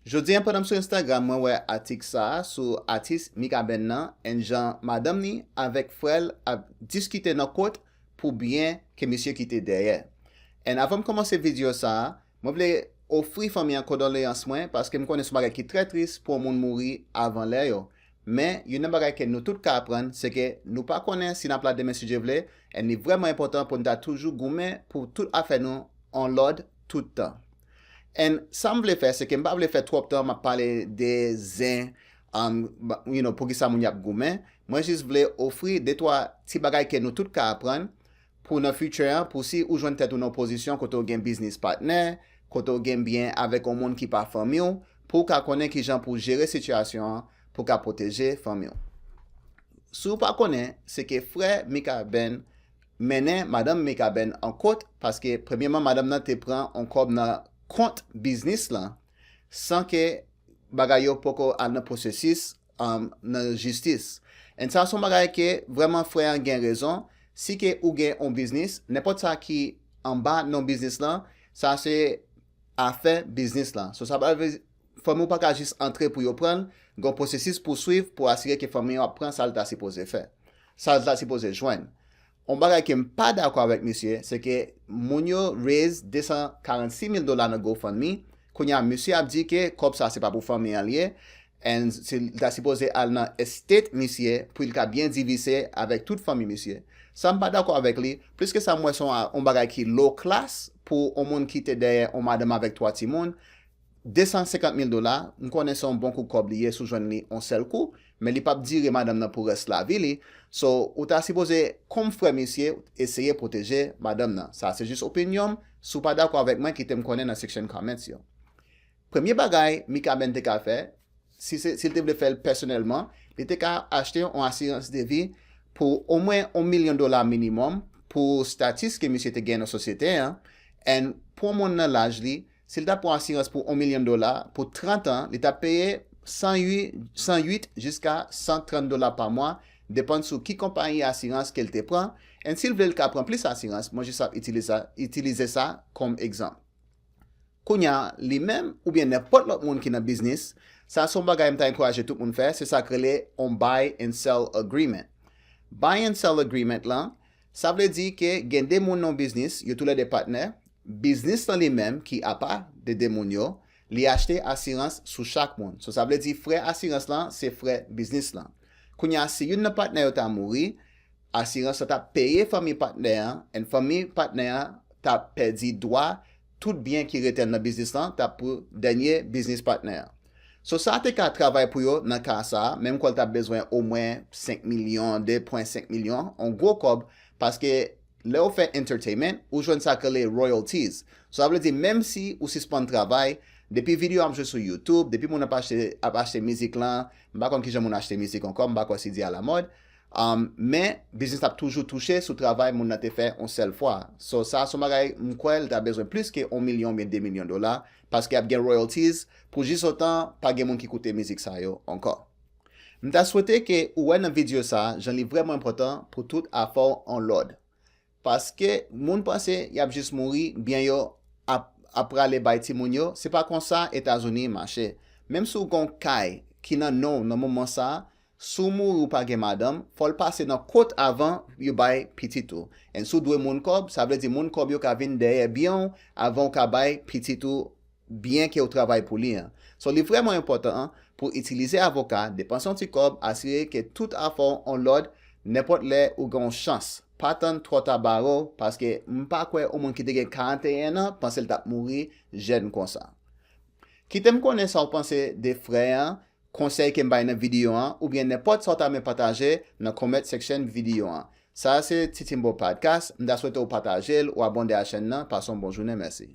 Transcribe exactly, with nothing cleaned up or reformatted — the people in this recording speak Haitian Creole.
Jodi a pandan m sou Instagram, mwen wè atik sa a sou atis Mikaben nan, and jan madanm ni avèk frè l ap diskite nan kot pou byen ke misye kite dèyè. And avan m kòmanse videyo sa a, mwen vle ofri fanmi an kondoleyans mwen, paske m konnen se yon bagay ki trè tris pou yon moun mouri avan lè yo. Men, youn nan bagay ke nou tout ka aprann, se ke nou pa konnen si n ap la demen si Dye vle, and li vrèman enpòtan pou n ta toujou goumen pou tout afè nou an lòd tout tan. And sa m vle fè, se ke m pa vle fè twòp tan m ap pale de zen, um, ba- you know, poukisa moun y ap goumen. Mwen jis vle ofri de twa ti bagay ke nou tout ka aprann pou nan future an, pou si ou jwenn tèt ou nan pozisyon kote ou gen biznis patnè, kote ou gen byen avèk yon moun ki pa fanmi w, pou w ka konnen kijan pou jere sitiyasyon an, pou w ka pwoteje fanmi w. Si w pa konnen, se ke frè Mikaben mennen madanm Mikaben an kot, paske premyèman madanm nan te pran yon kòb nan kont biznis lan, san ke bagay yo poko al nan pwosesis, um, nan jistis. And sa se yon bagay ke vrèman frè an gen rezon, si ke ou gen yon biznis, nenpòt sa ki anba non biznis lan, sa se afè biznis lan. So sa pa vle, fanmi w pa ka jis antre pou yo pran l, gen yon pwosesis pou swiv pou asire ke fanmi yo ap pran sa l ta sipoze fè, sa l ta sipoze jwenn. Yon bagay ke m pa dakò avèk misye, se ke moun yo raise de san karannsis mil dola nan GoFundMe. Kounye a, misye ap di ke kòb sa se pa pou fanmi an l ye, and se, li ta sipoze al nan estate misye pou l ka byen divise avèk tout fanmi misye. Sa m pa dakò avèk li, plis ke sa m wè se yon, yon bagay ki low class pou yon moun ki te dèyè yon madanm avèk twa timoun. De san senkant mil dola, m konnen se yon bon kou kòb li ye si w jwenn li yon sèl kou, men li p ap dire madanm nan pou rès lavi li. So, ou ta sipoze, kòm frè misye, eseye pwoteje madanm nan. Sa se jis opinyon m, si w pa dakò avèk mwen, kite m konnen nan section comments yo. Premye bagay Mikaben te ka fè, si se, si l te vle fè l pèsonèlman, li te ka achte yon asirans de vi pou omwen yon milyon dola minimòm pou status ke misye te gen nan sosyete an, and pou yon moun nan laj li, si l ta pran asirans pou yon milyon dola pou trant an, li t ap peye san uit, san uit jiska san trant dola pa mwa, depann sou ki konpayi asirans ke l te pran, and si l vle l ka pran plis asirans, mwen jis ap itilize sa, itilize sa kòm egzanp. Kounye a, li menm oubyen nenpòt lòt moun ki nan biznis, sa se yon bagay m ta ankouraje tout moun fè, se sa k rele yon buy and sell agreement. Buy and sell agreement lan, sa vle di ke gen de moun nan yon biznis, yo toulède patnè, biznis lan li menm ki apa de de moun yo, li achte asirans sou chak moun. So sa vle di frè asirans lan se frè biznis lan. Kounye a, si youn nan patnè yo ta mouri, asirans lan t ap peye fanmi patnè an, and fanmi patnè an t ap pèdi dwa tout byen ki rete nan biznis lan, t ap pou dènye biznis patnè an. So sa te ka travay pou yo nan ka sa a, men m kwè l t ap bezwen omwen senk milyon, de pwen senk milyon, yon gwo kòb, paske lè w fè entertainment, ou jwenn sa k rele royalties. So sa vle di, menm si ou sispann travay, depi videyo ap jwe sou YouTube, depi moun ap achte, ap achte mizik lan, m pa konn kijan moun achte mizik ankò, m pa kwè si CD alamòd. Um, men, biznis ap toujou touche sou travay moun nan te fè yon sèl fwa. So, sa se yon bagay, m kwè l ta bezwen plis ke yon milyon oubyen de milyon dola, paske ap gen royalties pou jis otan pa gen moun ki koute mizik sa yo ankò. M ta swete ke ou wè nan videyo sa a, jan li vrèman enpòtan pou tout afè w an lòd. Paske moun panse y ap jis mouri, byen yo ap, ap prale bay timoun yo, se pa konsa Etazini mache. Menm si w gen yon kay ki nan non w nan moman sa a, si w mouri ou pa gen madanm, fò l pase nan kot avan yo bay pitit ou. And si w dwe moun kòb, sa vle di moun kòb yo ka vin dèyè byen w avan w ka bay pitit ou byen ke w travay pou li an. So, li vrèman enpòtan pou itilize avoka, depanse yon ti kòb, asire ke tout afè w an lòd, nenpòt lè ou gen yon chans. Pa tann twò ta bare w, paske m pa kwè yon moun ki te gen karanteyen an panse l t ap mouri jèn konsa. Kite m konnen sa w panse de frè an, konsèy ke m bay nan videyo an, oubyen nenpòt sa w ta renmen pataje nan comment section videyo an. Sa a se Titimbo Podcast, m ta swete w pataje l, ou abòne a chèn nan, pase yon bon jounen, mèsi.